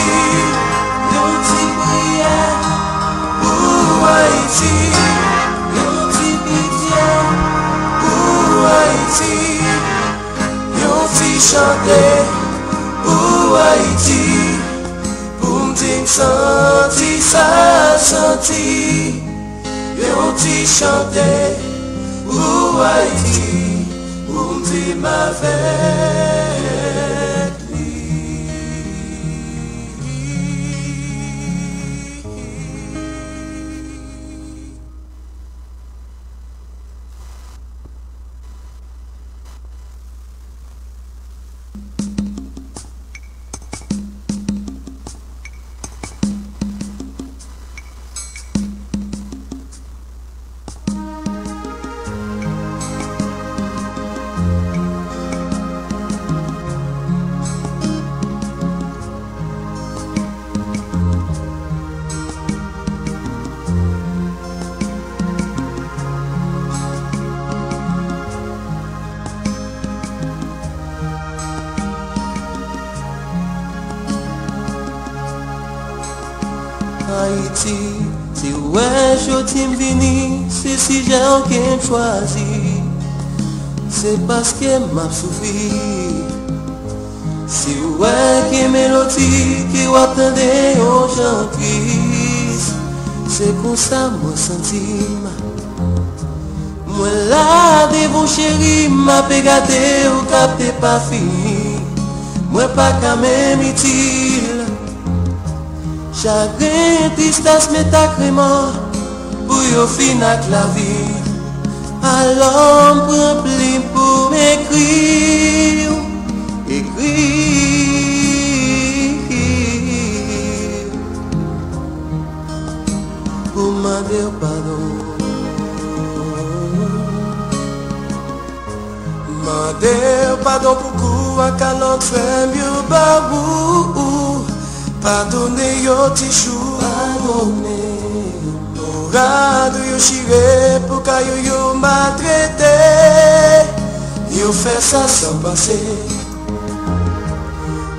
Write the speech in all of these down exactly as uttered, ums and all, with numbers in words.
Yon ti priyè pou Ayiti. Yon ti pitye pou Ayiti. Yon ti chante pou Ayiti. Pou m di m santi sa santi. Yon ti chante pou Ayiti. Pou m di m avèk li. Ayiti, si w wè jodi m vini, se sijè w ke m chwazi, se paske m ap soufri. Si w wè gen melodi ke w ap tande yon jan tris, se konsa mwen santi m. Mwen la devan w cheri, m ape gade w k ap te pa fini. Mwen pa ka menm itil. Chagren, tristès, men tak renman pou yo fin ak lavi. Alò m pran plim pou m ekri w, ekri w, pou m mande w padon. Mande w padon pou kou ak kalòt frè m yo ba ou. Padone yo ti chou. Padone. Pou rad ou yo chire, pou kay ou yo maltrete. Yo fè sa san panse.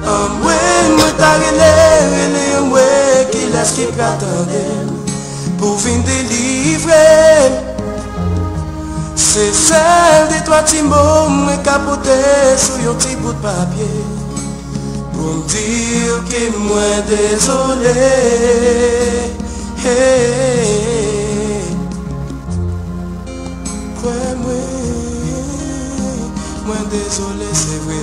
Anmwey, mwen ta rele, rele anmwey, kilès ki pral tande m pou vin delivre m? Se sèl de twa ti mo mwen ka pote sou yon ti bout papye pou m di w ke mwen dezole. Hey. Kwè mwen, mwen dezole, se vre.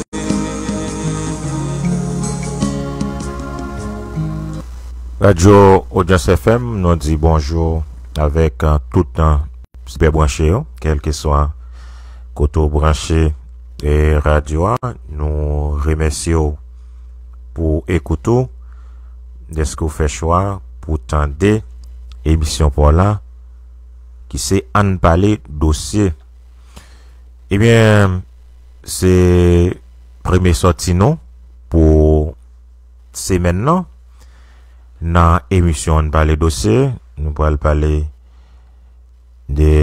Radyo Audience F M, nou di bonjou avèk, euh, tout, euh, sipè branche yo, kèlkeswa kote w branche, e, radyo a. Nou remèsye w pou ekout ou, dèske w fè chwa pou tande emisyon pa w la, ki se Ann Pale Dosye. Ebyen, se premye sòti nou pou semèn nan. Nan emisyon Ann Pale Dosye, nou pral pale de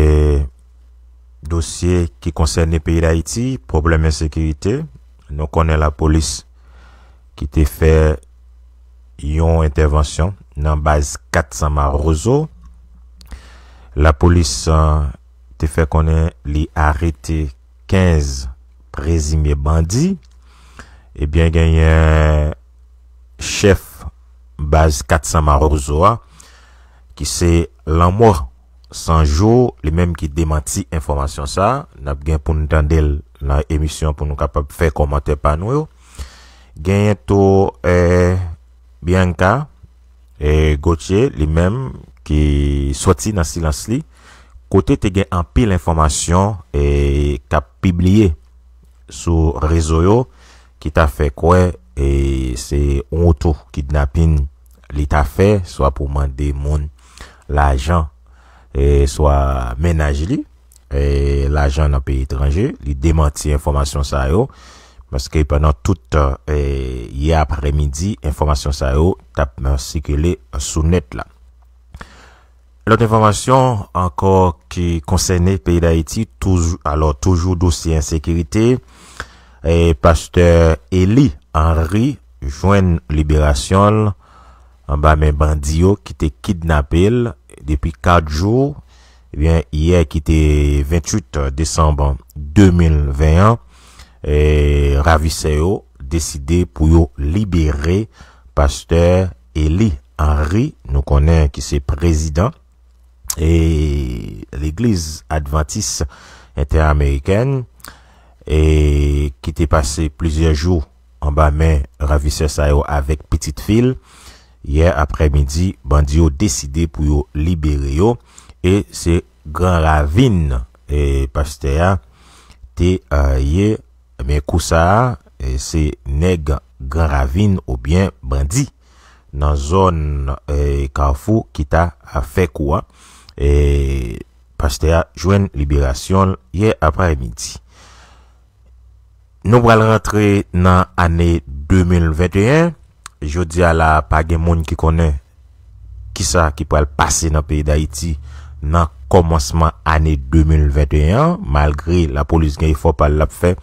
dosye ki konsène peyi Dayiti, pwoblèm ensekirite. Nou konnen lapolis ki te fè yon entèvansyon nan baz kat san Mawozo. Lapolis, euh, te fè konnen li arete kenz prezime bandi. Ebyen, genyen chèf baz kat san Mawozo a, ki se Lanmò San Jou, li menm ki demanti enfòmasyon sa a. N ap gen pou n tande l nan emisyon pou nou kapab fè kòmantè pa nou yo. Genyen tou, eh, Bianca, eh, Gauthier, li menm ki sòti nan silans li, kote te gen anpil enfòmasyon, eh, k ap pibliye sou rezo yo, ki ta fè kwè, eh, se yon oto kidnapin li ta fè, swa pou mande moun lajan, eh, swa mennaj li, eh, lajan nan peyi etranje. Li demanti enfòmasyon sa yo, paske pandan tout, eh, yè aprèmidi, enfòmasyon sa yo t ap, eh, sikile sou nèt la. Lòt enfòmasyon ankò ki konsène peyi Dayiti, toujou, alò, toujou dosye ensekirite, e pastè Eli Henry jwenn liberasyon l anba men bandi yo ki te kidnape l depi kat jou. Ebyen, yè ki te venntuit desanm de mil ven an, e, ravisè yo deside pou yo libere pastè Élie Henry, nou konnen ki se prezidan e Legliz Advantis Entèamerikèn, e ki te pase plizyè jou anba men ravisè sa yo avèk pitit fi l. Yè aprèmidi, bandi yo deside pou yo libere yo, e se Gran Ravin, e pastè a te, e, ye, men kou sa a, e se nèg Gran Ravin oubyen bandi nan zòn, e, Kafou ki ta fè kou a. E pastè a jwenn liberasyon l yè aprèmidi. Nou pral rantre nan ane de mil venteyen. Jodi a la, pa gen moun ki konnen kisa ki pral pase nan peyi Dayiti nan kòmansman ane de mil venteyen an, malgre lapolis gen efò pa l l ap fè,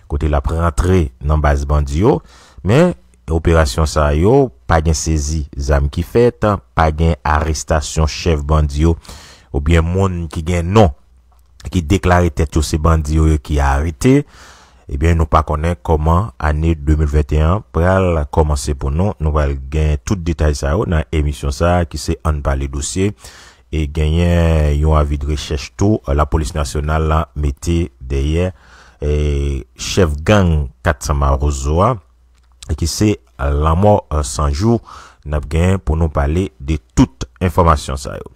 kote l ap rantre nan baz bandi yo. Men, operasyon sa yo, pa gen sezi zam ki fèt, pa gen arestasyon chèf bandi yo, oubyen moun ki gen non, ki deklare tèt yo se bandi yo, yo ki arete. Ebyen, nou pa konnen kòman ane de mil venteyen an pral kòmanse pou nou. Nou pral gen tout detay sa yo nan emisyon sa a ki se Ann Pale Dosye. E genyen yon avi de rechèch tou, lapolis nasyonal la mete dèyè, e, chèf gang kat san Mawozo a, ki se Lanmò, e, San Jou. N ap gen pou nou pale de tout enfòmasyon sa yo.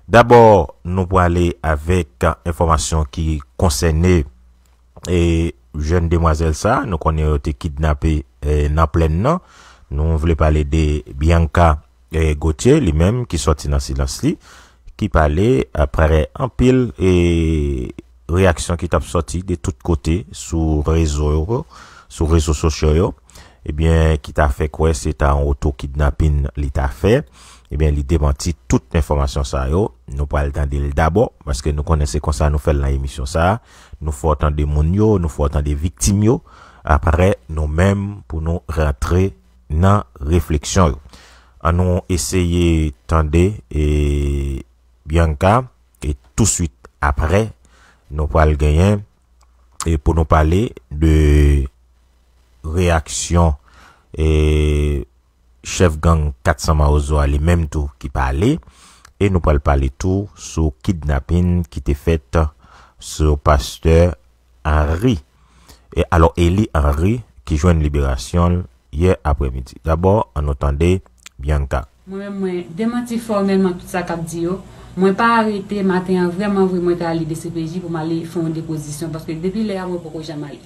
Dabò, nou prale avèk enfòmasyon ki konsène, e, jèn demwazèl sa, nou konnen yo te kidnape, e, nan plèn nan. Nou vle pale de Bianca, e, Gauthier, li menm ki sòti nan silans li, ki pale aprè anpil, e, reyaksyon ki t ap sòti de tout kote sou rezo yo, sou rezo sosyo yo, ebyen, ki ta fè kwè se ta yon oto kidnapin li ta fè. Ebyen, li demanti tout enfòmasyon sa yo. Nou pral tande l dabò, paske nou konnen se konsa nou fè l nan emisyon sa a. Nou fè w tande moun yo, nou fè w tande viktim yo. Aprè, nou menm, pou nou rantre nan refleksyon yo. An nou eseye tande, e, Bianca, e touswit aprè, nou pral genyen, e pou nou pale de reyaksyon, e, chèf gang kat san Mawozo a li menm tou ki pale, e nou pral pale tou sou kidnapin ki te fèt sou pastè Henry. E alò, Élie Henry ki jwenn liberasyon l yè aprèmidi. Dabò, ann nou tande Bianca. Mwen menm, mwen demanti fòmèlman tout sa k ap di yo. Mwen pa arete, maten an, vrèman vre, mwen te ale D C P J pou m ale fè yon depozisyon, paske depi lè a, mwen poko janm ale.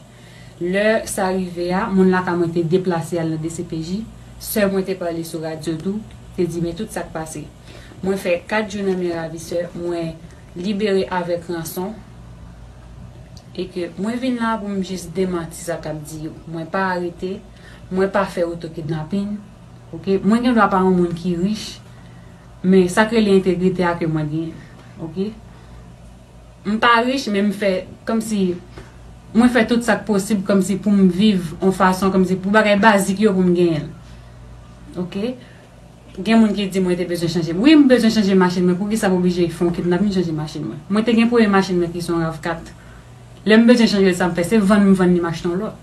Lè sa rive a, moun lakay mwen te deplase al nan D C P J. Sè mwen te pale sou radyo tou, te di, "Men tout sa k pase." Mwen fè kat jou nan men ravisè, mwen libere avèk ranson. E ke mwen vin la pou m jis demanti sa k ap di yo. Mwen pa arete, mwen pa fè oto kidnapin, oke? Mwen gen dwa pa yon moun ki rich, men sa k rele entegrite a ke mwen genyen, oke? M pa rich, men m fè kòmsi, mwen fè tout sa k posib kòmsi pou m viv yon fason, kòmsi pou bagay bazik yo pou m genyen l. Oke? Gen moun ki di mwen te bezwen chanje. Wi, m bezwen chanje machin mwen. Poukisa m oblije fè yon kidnapin chanje machin mwen? Mwen te gen premye machin mwen ki se yon rav kat. Lè m bezwen chanje l, sa m fè, se vann m vann li, m achte yon lòt.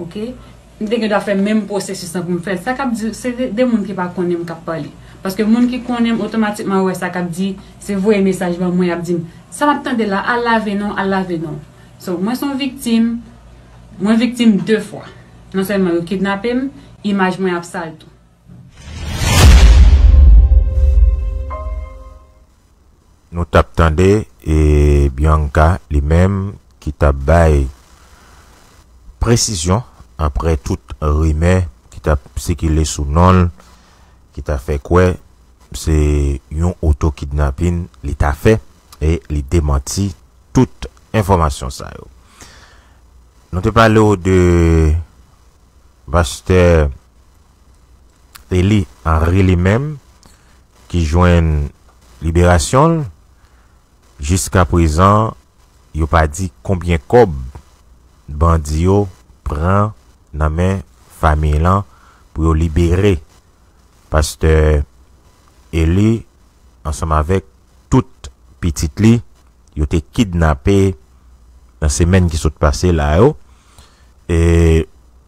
Oke? M te gen dwa fè menm pwosesis lan pou m fè l. Sa k ap di, se de, de moun ki pa konnen m k ap pale. Paske moun ki konnen m, otomatikman wè sa k ap di, se voye mesaj ban mwen, y ap di m, "Sa m ap tande la, al lave non, al lave non." So, mwen se yon viktim, mwen viktim de fwa. Non sèlman yo kidnape m, imaj mwen ap sal tou. Nou t ap tande, e, Bianca li menm ki t ap bay presizyon aprè tout rimè ki t ap sikile sou non l, ki ta fè kwè se yon oto kidnapin li ta fè, e li demanti tout enfòmasyon sa yo. Nou te pale w de pastè Élie Henry li menm, ki jwenn liberasyon l. Jiska prezan, yo pa di konbyen kòb bandi yo pran nan men fanmi lan pou yo libere pastè Eli ansanm avèk tout pitit li yo te kidnape nan semèn ki sot pase la yo. E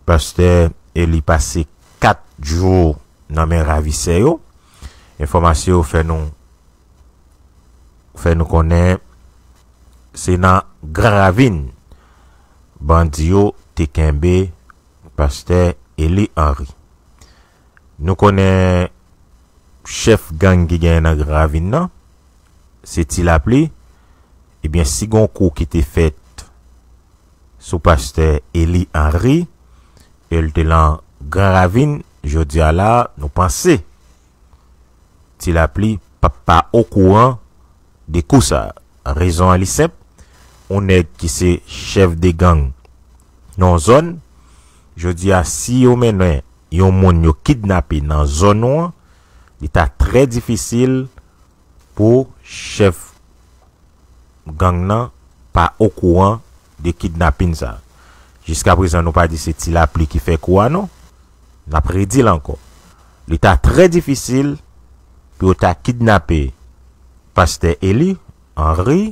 pastè Eli pase kat jou nan men ravisè yo. Enfòmasyon yo fè nou fè nou konnen se nan Gran Ravin bandi yo te kenbe pastè Eli Henry. Nou konnen chèf gang ki genyen nan Gran Ravin nan, se Ti Lapli. Ebyen, si gon kou ki te fèt sou pastè Eli Henry, e l te lan Gran Ravin, jodi a la, nou panse Ti Lapli p ap pa okouran de kou sa. Rezon an li senp, yon nèg ki se chèf de gang nan yon zòn, jodi a, si yo mennen yon moun yo kidnape nan zòn ou an, li ta trè difisil pou chèf gang nan pa okouran de kidnapin sa. Jiskaprezan, nou pa di se Ti Lapli ki fè kou a non. N ap redi l ankò. Li ta trè difisil pou yo ta kidnape pastè Eli Henry,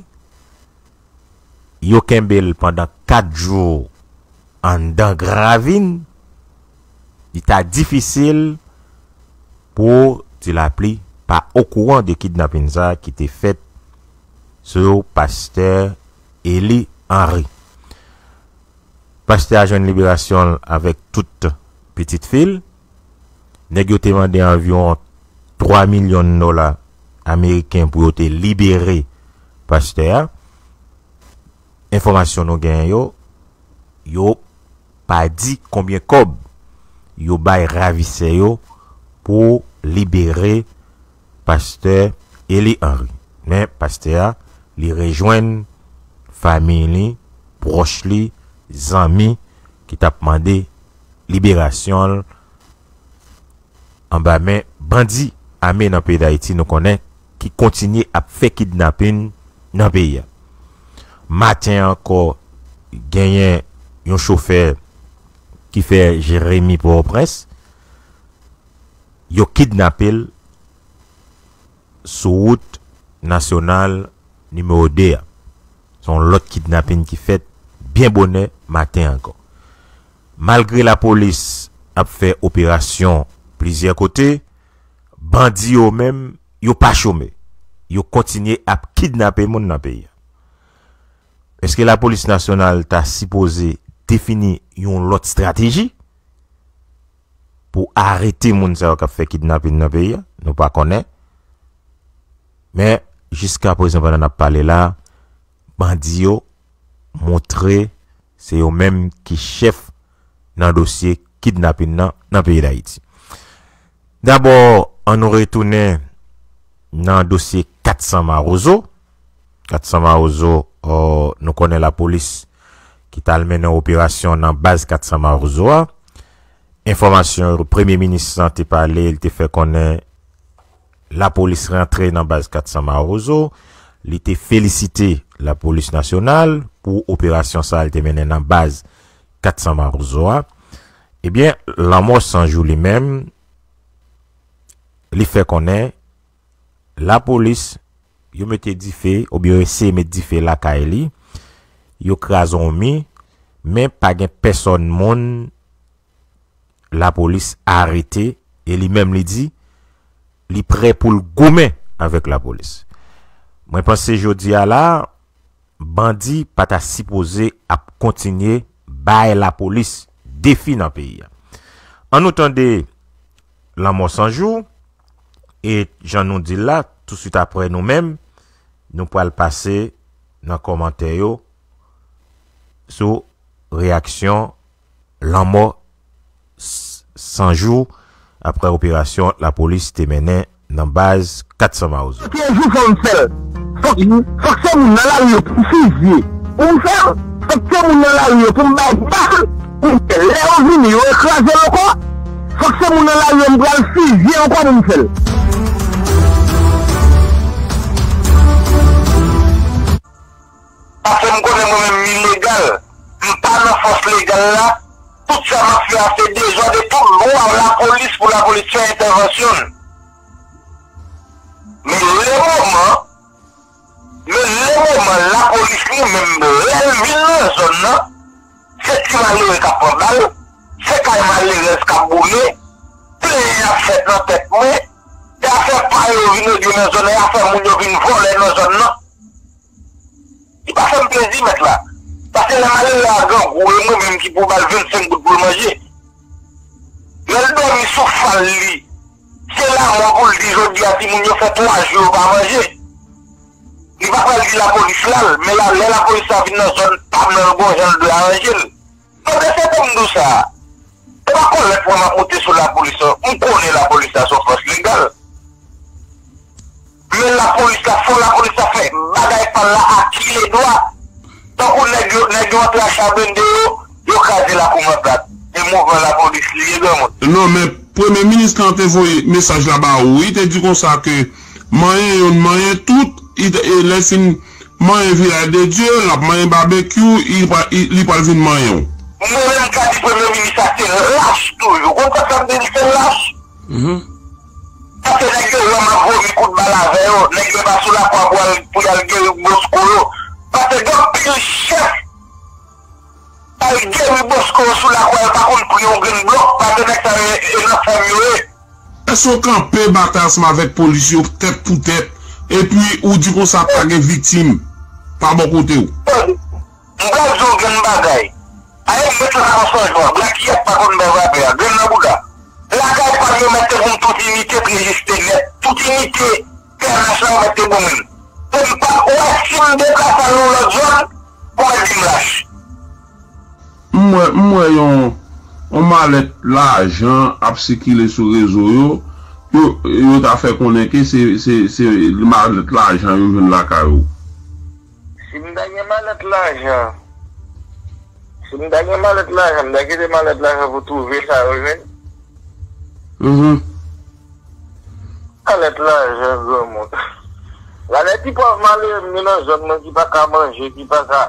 yo kenbe l pandan kat jou anndan Gran Ravin, li ta difisil pou Ti Lapli pa okouran de kidnapin sa ki te fèt sou pastè Eli Henry. Pastè a jwenn liberasyon l avèk tout pitit fi l. Nèg yo te mande anviwon twa milyon dola ameriken pou yo te libere pastè a. Enfòmasyon nou genyen yo, yo pa di konbyen kòb yo bay ravisè yo pou libere pastè Eli Henry. Men pastè a, li rejwenn fanmi li, pwòch li, zanmi ki t ap mande liberasyon l anba men bandi ame nan peyi Dayiti, nou konnen, ki kontinye ap fè kidnapin nan peyi a. Maten ankò, genyen yon chofè ki fè Jeremi Pòtoprens, yo kidnape l sou wout nasyonal nimewo de a. Se yon lòt kidnapin ki fèt byen bonè maten ankò. Malgre lapolis ap fè operasyon plizyè kote, bandi yo menm, yo pa chome. Yo kontinye ap kidnape moun nan peyi a. Èske lapolis nasyonal ta sipoze defini yon lòt estrateji pou arete moun sa yo k ap fè kidnapin nan peyi a? Nou pa konnen. Men, jiskaprezan, pandan n ap pale la, bandi yo montre se yo menm ki chèf nan dosye kidnapin nan, nan peyi Dayiti. Dabò, ann nou retounen nan dosye kat san Mawozo. Kat san Mawozo, o, nou konnen lapolis ki t al mennen operasyon nan baz kat san Mawozo a. Enfòmasyon yo, Premye Minis lan te pale, li te fè konnen lapolis rantre nan baz kat san Mawozo. Li te felisite lapolis nasyonal pou operasyon sa a li te mennen nan baz kat san Mawozo a. Ebyen, Lanmò San Jou li menm, li fè konnen lapolis, yo mete dife, oubyen yo eseye met dife lakay li, yo kraze yon mi, men pa gen pèsòn moun lapolis arete, e li menm li di, li prè pou l goumen avèk lapolis. Mwen panse jodi a la, bandi pa ta sipoze ap kontinye bay lapolis defi nan peyi a. Ann nou tande Lanmò San Jou, e jan nou di l la, touswit aprè nou menm, nou pral pase nan kòmantè yo sou reyaksyon Lanmò s-, San Jou aprè operasyon lapolis te mennen nan baz kat san Mawozo. Toujou fò m fè l. Fòk, fòk se moun nan lari yo pou m fizye. Pou m fè l, fòk se moun nan lari yo pou m bay bal. Pou m fè l. Lè yo vini, yo kraze l ankò. Fòk se moun nan lari yo m pral fizye ankò pou m fè l. Paske m konnen mwen menm m ilegal. M pa nan fòs legal la. Tout sa m ap fè a se dezòd e tout dwa lapolis pou lapolis fè entèvansyon l. Men lè moman, men lè moman lapolis li menm lè l vin nan zòn nan, se ti malere k ap pran bal, se kay malerèz k ap boule, plenyen ap fèt nan tèt mwen, e afè pa yo vin regle nan zòn nan, e afè moun yo vin vòlè nan zòn nan. Li pa fè m plezi, mèt la. Paske lè malere a grangou, e mwen menm ki pou ba l vennsenk goud pou l manje. Lè l dòmi sou fal li, se lamò pou l di jodi a timoun yo fè twa jou yo pa manje. Li pa pral di lapolis la l, men la, lè lapolis la vin nan zòn pa m nan, l gon jan l dwe aranje l. Pandan se tan m di w sa, e pa kolèt mwen m ap moute sou lapolis non, m konnen lapolis la se yon fòs legal. Men lapolis la, fò lapolis la fè bagay pa l la a ki ledwa. Tankou nèg yo, nèg yo antre ak cha blende yo, yo kraze lakou Manplat. E mouvman lapolis li ye, granmoun. Non, men premye minis lan te voye mesaj la ba ou, wi, te di konsa ke manyen youn, manyen tout, li te, e lè l fin manyen Vilaj de Dye, l ap manyen babekyou, li pral, li, li pral vin manyen w. Mwen menm ka di premye minis la se lach toujou. Ou konn sa k fè m di l se lach? Mhm. Paske nèg yo wè m ap vomi kout bal avè yo, nèg yo pa sou lakwa pou al, pou y al geri bosko yo. Paske gen anpil chèf k al geri bosko yo sou lakwa yo pa konn pri yon grenn blòk, paske nèg sa yo e nan fèm yo ye. Èske w kanpe batay ansanm avèk polis yo tèt pou tèt, epi ou di konsa pa gen viktim pa bò kote w? Tande, m pral di w yon grenn bagay. Aye m met la ansanm jwa, blakiyèt pa konn bè frape a, grenn nan bouda. Lakay pa m yo mèt te pou m tout inite prejiste nèt, tout inite T N H la yo mèt te pou mwen. Pou m pa wè si m deplase al nan yon lòt zòn, pou mèt di m lach. M wè, m wè yon, yon malèt lajan ap sikile sou rezo yo. Yo, yo ta fè konnen ke se, se, se malèt lajan yo jwenn lakay ou. Si m ta gen malèt lajan, si m ta gen malèt lajan, m ta kite malèt lajan pou twouve sa yo jwenn. Mhm. Malèt lajan, granmoun. Gade ti pòv malere m yo nan zòn nan ki pa ka manje, ki pa ka,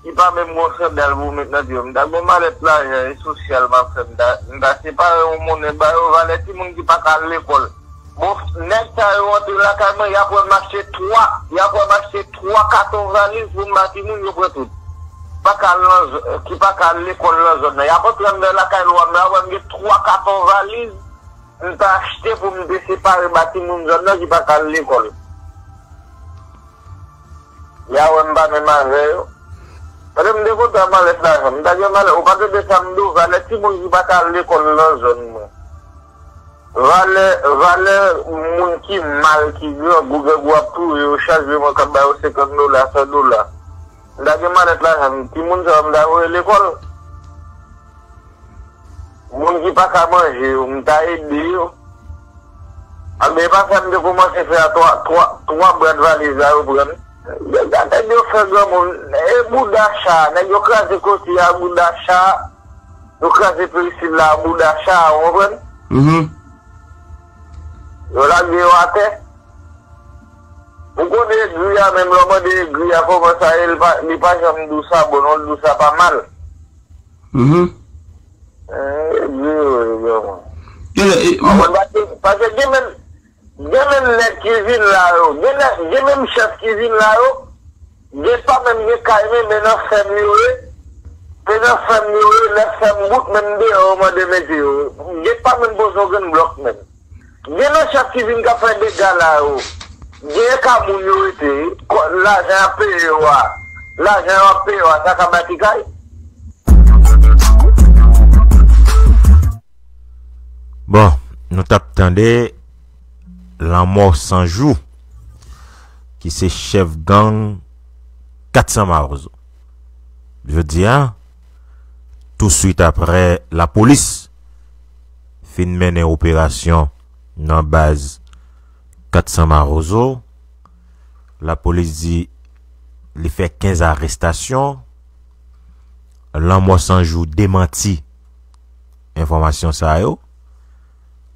ki pa menm gon sandal pou met nan pye yo. M ta gon malèt lajan e sosyal m ap fè. M ta, m ta separe yon monnen ba yo, valè timoun ki pa ka al lekòl. Bon, nèg sa yo antre lakay mwen, y ap wè m achte twa, y ap wè m achte twa katon valiz pou m ba timoun yo pran tout. Pa ka al nan z-, ki pa ka al lekòl nan zòn nan. Y ap antre anndan lakay lwa m la, wè m gen twa katon valiz m ta achte pou m te separe ba timoun zòn nan ki pa ka al lekòl. Y a wè m pa menm avè yo. Paske m te kontan malèt lajan. M ta gen malèt, ou pa tande sa m di w, valè timoun ki pa ka al lekòl nan zòn mwen. Valè, valè moun ki mal, ki grangou, grangou ap touye yo chak jou, mwen k ap ba yo senkant dola, san dola. M ta gen malèt lajan, timoun sa yo m ta voye lekòl. Moun ki pa ka manje yo, m ta ede yo. Anben, e pa sa m te kòmanse fè a, twa, twa, twa brad valiz la yo pran. Nèg yo fè granmoun, e bouda cha, nèg yo kraze koti a, bouda cha, yo kraze perisil la, bouda cha, ou konprann? Mhm. Yo lage yo atè. Ou konnen egri a, menm lè w mande egri a kòman sa ye, li pa, li pa janm di w sa bon non, li di w sa pa mal. Mhm. Eh, egri yo ye, granmoun. Genlè, e, mwen, paske, paske gen menm, gen menm nèg ki vin la yo, gen nèg, gen menm chèf ki vin la yo, gen pa menm gen kay men, men nan fèm yo ye, se nan fèm yo ye, lè fèm bout menm deyò yo mande mete yo. Gen pa menm poze yon grenn blòk menm. Gen nan chèf ki vin k ap fè dega la yo. Gen ka moun yo rete, kò, lajan y ap peye yo a, lajan yo ap peye yo a, sa ka bati kay? Bon, nou t ap tande Lanmò San Jou, ki se chèf gang Kat San Mawozo. Jodi a, touswit apre lapolis fin mennen operasyon nan baz Kat San Mawozo, lapolis di li fè kenz arestasyon. Lanmò San Jou demanti enfòmasyon sa yo.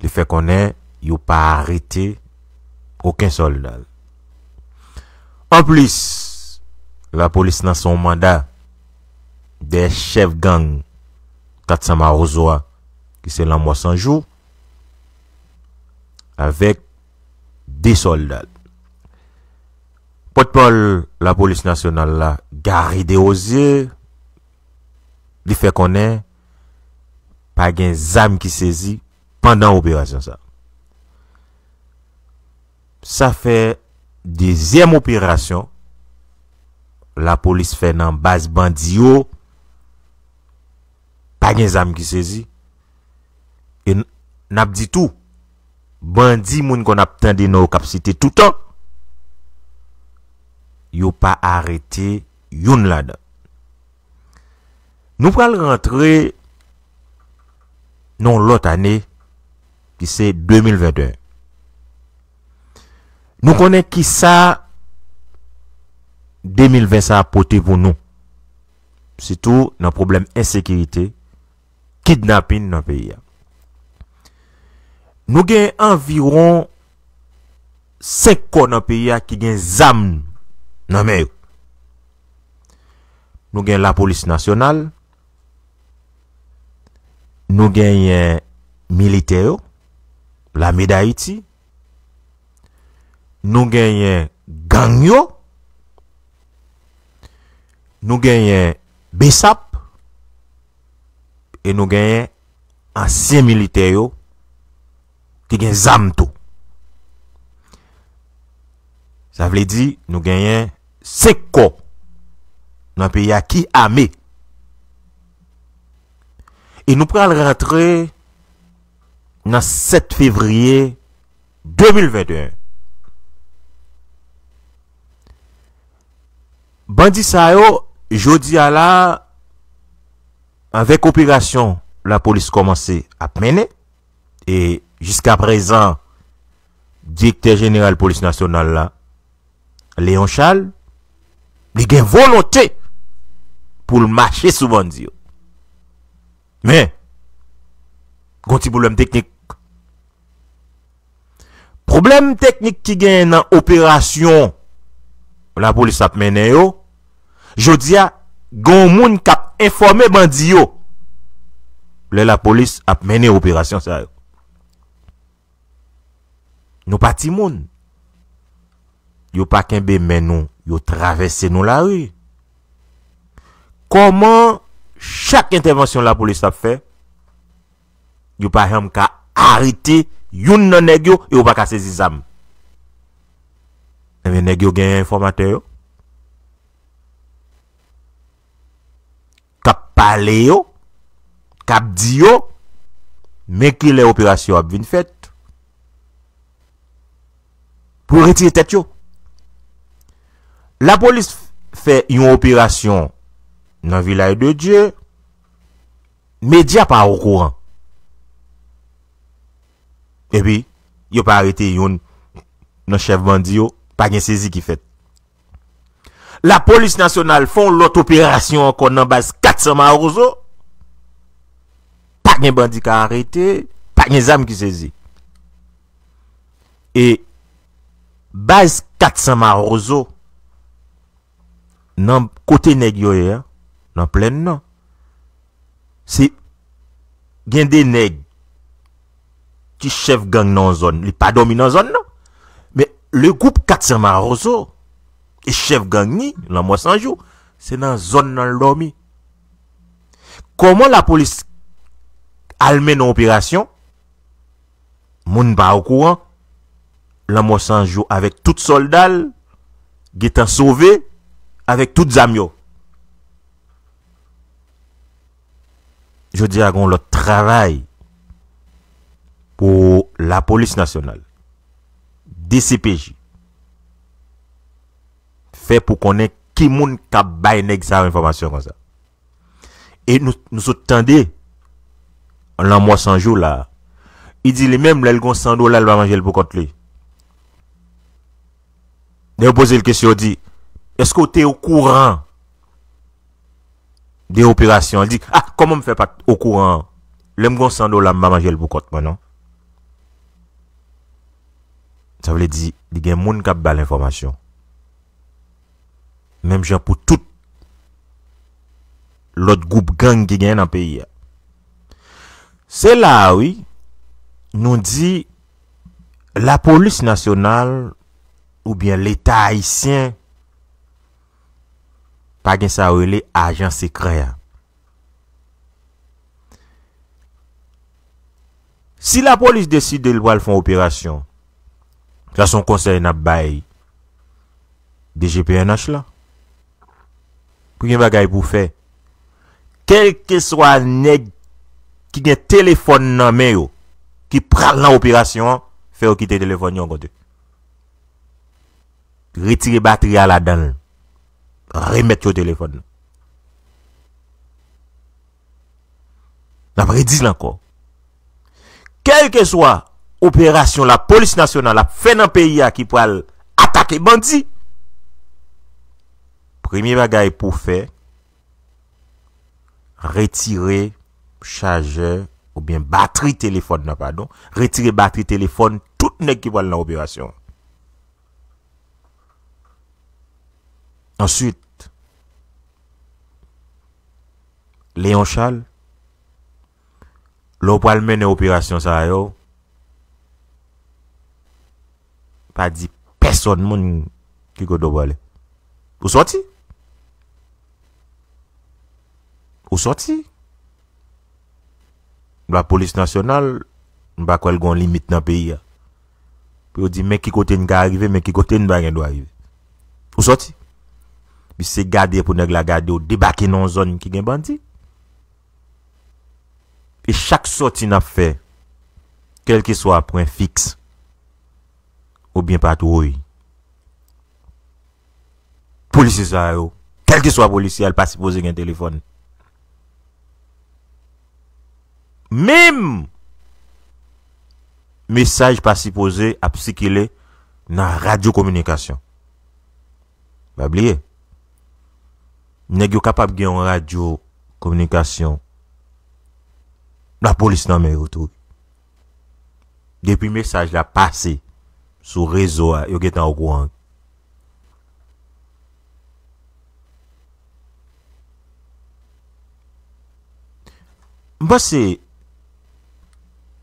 Li fè konnen yo pa arete okenn sòlda l. Anplis, lapolis lanse yon manda dèyè chèf gang kat san Mawozo a, ki se Lanmò San Jou, avèk de sòlda l. Pòtpawòl lapolis nasyonal la, Garry Desrosiers, li fè konnen pa gen zam ki sezi pandan operasyon sa. Sa fè dezyèm operasyon lapolis fè nan baz bandi yo, pa gen zam ki sezi. E n-, n ap di tou, bandi moun konn ap tande non yo k ap site toutan, yo pa arete youn ladan. Nou pral rantre nan yon lòt ane ki se de mil venteyen. Nou konnen kisa de mil ven sa a pote pou nou, sitou nan pwoblèm ensekirite, kidnapin nan peyi a. Nou gen anviwon senk kò nan peyi a ki gen zam nan men yo. Nou gen lapolis nasyonal, nou genyen militè yo, Lame Dayiti, nou genyen gang yo, nou genyen BSAP, e nou genyen ansyen militè yo ki gen zam tou. Sa vle di, nou genyen senk kò nan peyi a ki ame. E nou pral rantre nan sèt fevriye de mil venteyen. Bandi sa yo, jodi a la, avèk operasyon lapolis kòmanse ap mennen, e jiskaprezan, direktè jeneral polis nasyonal la, Léon Charles, li gen volonte pou l mache sou bandi yo. Men, gon ti pwoblèm teknik. Pwoblèm teknik ki genyen nan operasyon lapolis ap mennen yo, jodi a, gen yon moun k ap enfòme bandi yo lè lapolis ap mennen operasyon sa yo. Nou pa timoun. Yo pa kenbe men nou, yo travèse nou lari. Kòman chak entèvansyon lapolis ap fè, yo pa janm ka arete youn nan nèg yo e yo pa ka sezi zam? Ebyen, nèg yo genyen enfòmatè yo k ap pale yo, k ap di yo, men kilè operasyon ap vin fèt, pou yo retire tèt yo. Lapolis fè yon operasyon nan Vilaj de Dye, medya pa okouran. Epi, yo pa arete youn nan chèf bandi yo, pa gen sezi ki fèt. Lapolis nasyonal fè yon lòt operasyon ankò nan baz kat san Mawozo. Pa gen bandi ka arete, pa gen zam ki sezi. E baz kat san Mawozo, nan kote nèg yo ye a, nan plèn nan, se gen de nèg ki chèf gang nan yon zòn, li pa dòmi nan zòn nan. Men le gwoup kat san Mawozo, e chèf gang ni, Lanmò San Jou, se nan zòn nan l dòmi. Kòman lapolis al mennen yon operasyon, moun pa okouran, Lanmò San Jou avèk tout sòlda l gentan sove avèk tout zam yo. Jodi a, gen yon lòt travay pou lapolis nasyonal, D C P J, fè pou konnen ki moun k ap bay nèg sa yo enfòmasyon konsa. E nou, nou sot tande Lanmò San Jou la. Li di li menm, lè l gon san dola, l pa manje l pou kont li. Lè yo poze l kesyon, yo di, èske w te okouran de operasyon? Li di, ah, kòman m fè pa t okouran? Lè m gon san dola, m pa manje l pou kont mwen, non. Sa vle di, li gen moun k ap ba l enfòmasyon. Menm jan pou tout lòt gwoup gang ki genyen nan peyi a. Se la a, wi, nou di lapolis nasyonal oubyen Leta ayisyen pa gen sa yo rele ajan sekrè a. Si lapolis deside l pral fè yon operasyon, sa se yon konsèy n ap bay D G P N H la. Premye bagay pou w fè, kèlkeswa nèg ki gen telefòn nan men yo, ki pral nan operasyon an, fè yo kite telefòn yo yon kote. Retire batri a ladan l. Remèt yo telefòn nan. N ap redi l ankò. Kèlkeswa operasyon lapolis nasyonal ap fè nan peyi a ki pral atake bandi, premye bagay pou w fè, retire chajè oubyen batri telefòn nan, padon. Retire batri telefòn tout nèg ki pral nan operasyon an. Answit, Léon Charles, lè w pral mennen operasyon sa yo, pa di pèsòn moun ki kote w prale. Ou sòti. Ou sòti. Lapolis nasyonal, m pa kwè l gen yon limit nan peyi a. Pou yo di, men ki kote n ka rive, men ki kote n pa gen dwa rive. Ou sòti. Misye gade pou nèg la gade w debake nan yon zòn ki gen bandi. E chak sòti n ap fè, kèlkeswa pwen fiks oubyen patwouy, polisye sa yo, kèlkeswa polisye a, l pa sipoze gen telefòn. Menm mesaj pa sipoze ap sikile nan radyo kominikasyon. Pa bliye, nèg yo kapab gen yon radyo kominikasyon lapolis nan men yo tou. Depi mesaj la pase sou rezo a, yo gentan okouran. M panse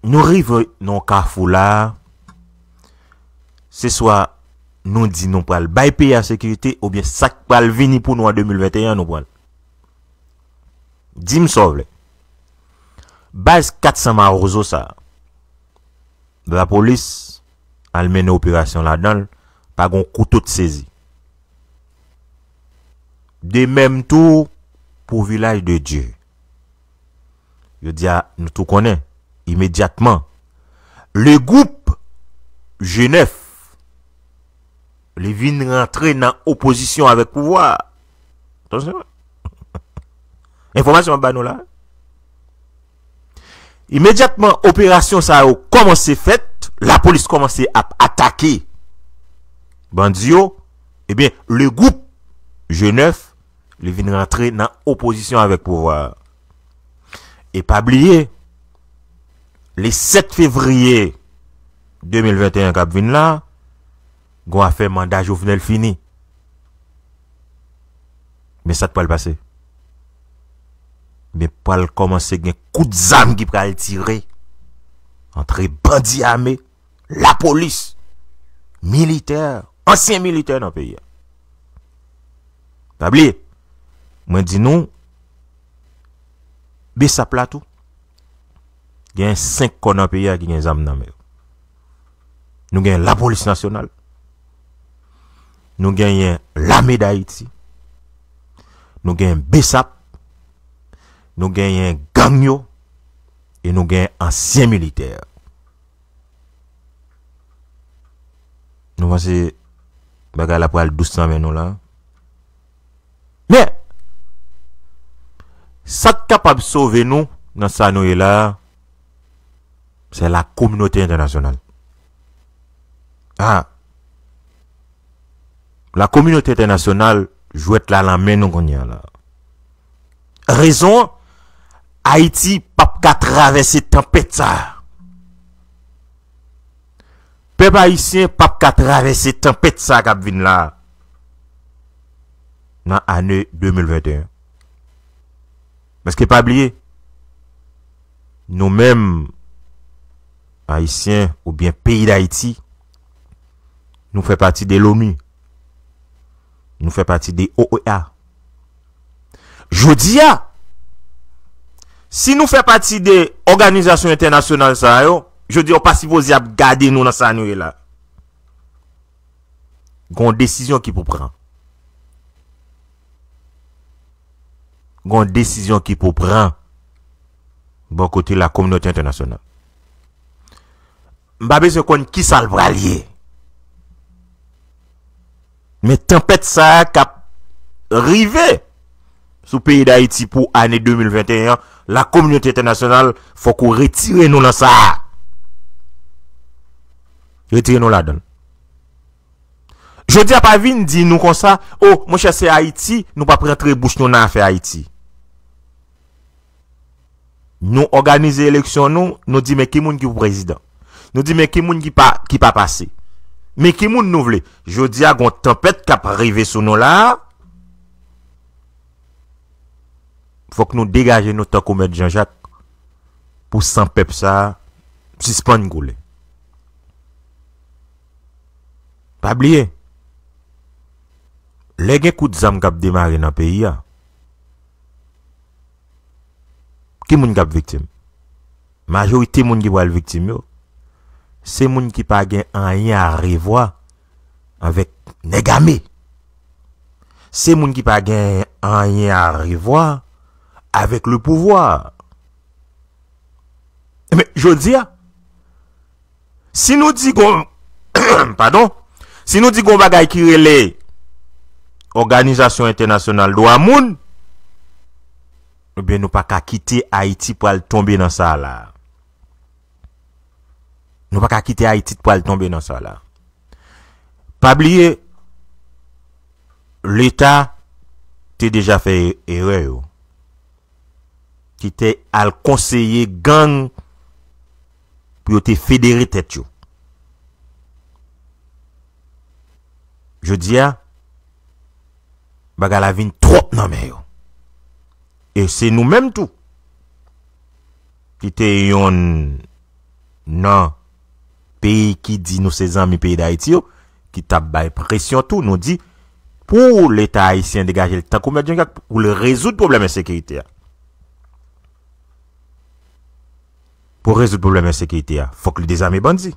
nou rive nan yon kafou la, se swa nou di nou pral bay peyi a sekirite, oubyen sa k pral vini pou nou an de mil venteyen an, nou pran l. Di m sa w vle. Baz kat san mawozo sa a, lapolis al mennen operasyon ladan l, pa gen yon kouto t sezi. De menm tou pou Vilaj de Dye. Yo di a, nou tou konnen, imedyatman, le gwoup G nèf, li vin rantre nan opozisyon avèk pouvwa a. Atansyon. Enfòmasyon m ap ba nou la. Imedyatman operasyon sa yo kòmanse fèt, lapolis kòmanse ap atake bandi yo, ebyen, le gwoup G nèf, li vin rantre nan opozisyon avèk pouvwa a. E pa bliye, le sèt fevriye de mil venteyen k ap vin la, gon afè manda Jovenel fini. Men sa k pral pase? Men pral kòmanse gen kout zam ki pral tire antre bandi ame, lapolis, militè, ansyen militè nan peyi a. Pa bliye, mwen di nou, besap la tou, gen senk kò nan peyi a ki gen zam nan men yo. Nou gen lapolis nasyonal, nou genyen lame d Ayiti, nou genyen besap, nou genyen gang yo, e nou genyen ansyen militè. Nou panse bagay la pral dous nan men nou la? Men, sa k kapab sove nou nan sa nou ye la a, se la kominote entènasyonal. A, la kominote entènasyonal, jwèt la nan men nou kounye a la. Rezon an, Ayiti p ap ka travèse tanpèt sa a. Pèp ayisyen p ap ka travèse tanpèt sa a k ap vin la a nan ane de mil venteyen. Paske pa bliye, Nou menm, Ayisyen oubyen peyi Dayiti, nou fè pati de l'ONU. Nou fè pati de O E A. Jodi a, si nou fè pati de òganizasyon entènasyonal sa yo, jodi a, yo pa sipoze ap gade nou nan sa nou ye la. Gon desizyon ki pou pran. Gon desizyon ki pou pran bò kote lakominote entènasyonal. M pa bezwen konn kisa l pral ye. Men tanpèt sa a k ap rive sou peyi Dayiti pou ane de mil venteyen an, lakominote entènasyonal, fòk ou retire nou nan sa a. Retire nou ladan l. Jodi a pa vin di nou konsa, "O, monchè, se Ayiti, nou p ap rantre bouch nou nan afè Ayiti." Nou òganize eleksyon nou, nou di men ki moun ki pou prezidan. Nou di men ki moun ki pa, ki pa pase. Men ki moun nou vle. Jodi a, gon tanpèt k ap rive sou nou la a. Fòk nou degaje nou tankou Mèt Jan Jak pou san pèp sa a sispann koule. Pa bliye, lè gen kout zam k ap demare nan peyi a, ki moun k ap viktim? Majorite moun ki pral viktim yo, se moun ki pa gen anyen a revwa avèk nèg ame. Se moun ki pa gen anyen a revwa avèk le pouvwa. Men, jodi a, si nou di gon, padon, si nou di gon bagay ki rele òganizasyon entènasyonal dwa moun, ebyen, nou pa ka kite Ayiti pral tonbe nan sa la. Nou pa ka kite Ayiti pral tonbe nan sa la. Pa bliye, Leta te deja fè erè yo. Ki te al konseye gang pou yo te federe tèt yo. Jodi a, bagay la vin twòp nan men yo. E se nou menm tou ki te yonn nan peyi ki di nou se zanmi peyi Dayiti yo, ki t ap bay presyon tou, nou di, pou Leta ayisyen degaje l tankou Mèt Jan Jak pou l rezoud pwoblèm ensekirite a. Pou rezoud pwoblèm ensekirite a, fòk li dezame bandi.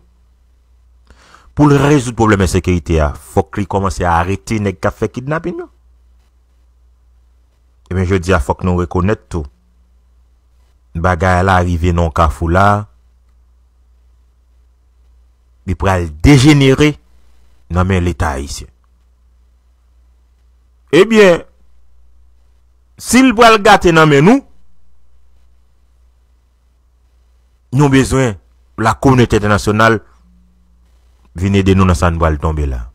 Pou l rezoud pwoblèm ensekirite a, fòk li kòmanse arete nèg k ap fè kidnapin yo. Ebyen, jodi a, fòk nou rekonèt tou, bagay la rive nan yon kafou la, li pral dejenere nan men Leta ayisyen. Ebyen, si l pral gate nan men nou, nou bezwen lakominote entènasyonal vin ede nou nan sa n pral tonbe la.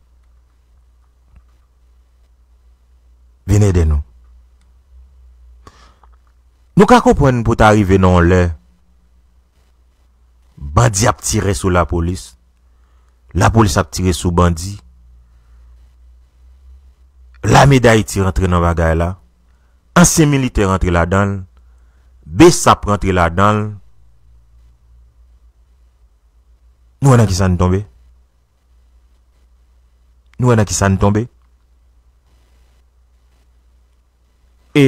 Vin ede nou. Nou ka konprann pou ta rive nan yon lè, bandi ap tire sou lapolis, lapolis ap tire sou bandi, Lame Dayiti rantre nan bagay la, ansyen militè rantre ladan l, BSAP rantre ladan l. Nou wè nan kisa n tonbe? Nou wè nan kisa n tonbe? E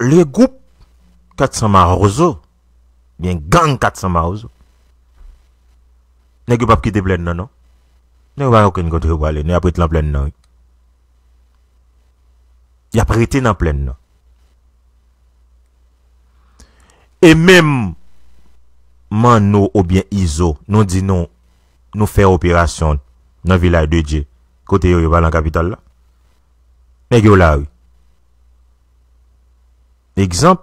le gwoup kat san Mawozo, byen gang kat san Mawozo, nèg yo p ap kite plèn nan, non. Nèg yo pa gen okenn kote yo prale, nèg y ap ret lan plèn nan, wi. Y ap rete nan plèn nan. E menm Manno oubyen Izo, nou di nou, nou fè operasyon nan Vilaj de Dye. Kote yo ye, pa nan kapital la? Nèg yo la, wi. Egzanp,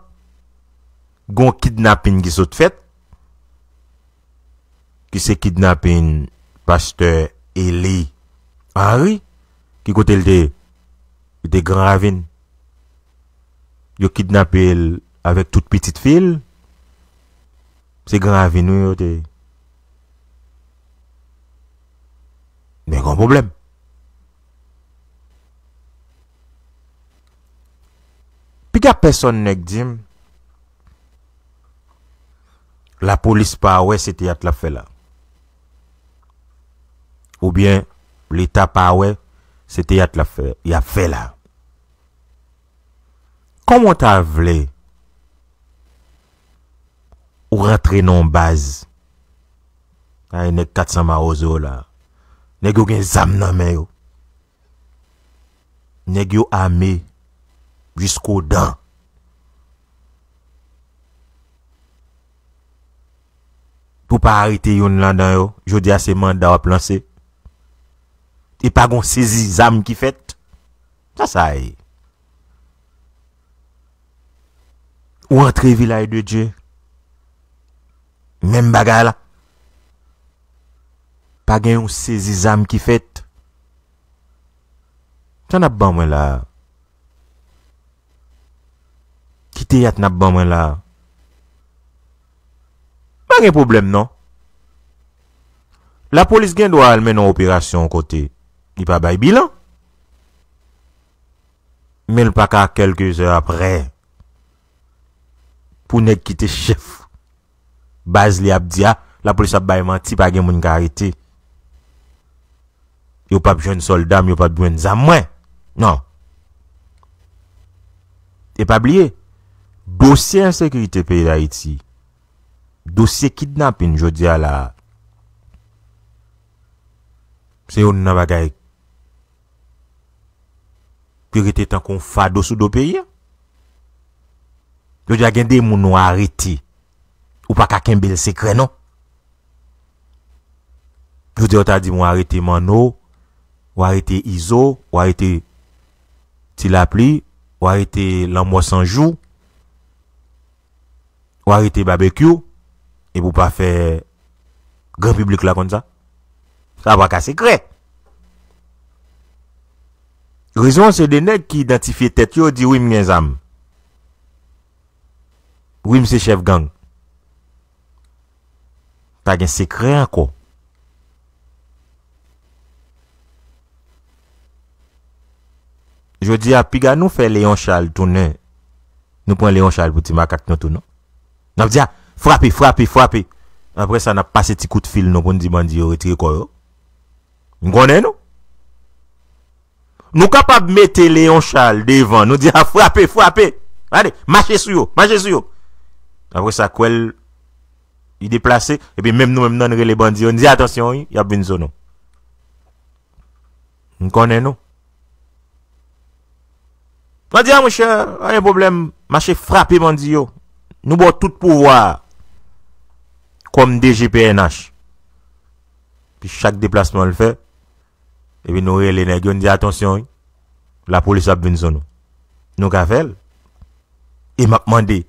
gon kidnapin ki sot fèt, ki se kidnapin pastè Eli Henry, ki kote l te, li te Gran Ravin. Yo kidnape l avèk tout pitit fi l. Se Gran Ravin, wi, yo te. Men gon pwoblèm. Piga pèsonn nèg di m, Lapolis pa wè se teyat l ap fè la. Oubyen Leta pa wè se teyat l ap fè, y ap fè la. Kòman w ta vle ou rantre nan yon baz? Ay, nèg kat san mawozo la. Nèg yo gen zam nan men yo. Nèg yo ame jiskodan. Pou pa arete youn ladan yo, jodi a se manda w ap lanse. E pa gon sezi zam ki fèt. Sa sa ye? Ou antre Vilaj de Dye, menm bagay la. Pa gen yon sezi zam ki fèt. Sa n ap ban mwen la a? Ki teyat n ap ban mwen la a? Pa gen pwoblèm non. Lapolis gen dwa al mennen yon operasyon yon kote, li pa bay bilan. Men l pa ka kèlke zè aprè pou nèg ki te chèf baz li ap di a, lapolis ap bay manti, pa gen moun ka arete. Yo p ap jwenn sòlda m, yo p ap jwenn zam mwen. Non. E pa bliye, dosye ensekirite peyi Dayiti, dosye kidnapin jodi a la a, se youn nan bagay ki rete tankou yon fado sou do peyi a. Jodi a gen de moun ou arete, ou pa ka kenbe l sekrè non. Jodi a ou ta di m ou arete Manno, ou arete Izo, ou arete Ti Lapli, ou arete Lanmò San Jou, ou arete Babekyou, epi ou pa fè gran piblik la konn sa. Sa pa ka sekrè. Rezon an se de nèg ki idantifye tèt yo, di wi m gen zam. Wi m se chèf gang. Pa gen sekrè ankò. Jodi a piga nou fè Leon Charles tounen. Nou pran Leon Charles pou ti makak nou tou non. N ap di a, frape, frape, frape. Apre sa n ap pase ti kout fil nou pou n di bandi yo retire kò yo. M konnen nou. Nou kapab mete Leon Charles devan, nou di a frape, frape. Gade, mache sou yo, mache sou yo. Apre sa kwè l li deplase, epi menm nou menm nan n rele bandi yo, n di atansyon wi, y ap vin sou nou. M konnen nou. Bandi a monchè, pa gen pwoblèm, mache frape bandi yo. Nou ba w tout pouvwa a kòm D G P N H. Pi chak deplasman l fè, epi nou rele nèg yo, n di atansyon wi. Lapolis ap vin sou nou. Nou ka fè l. E m ap mande,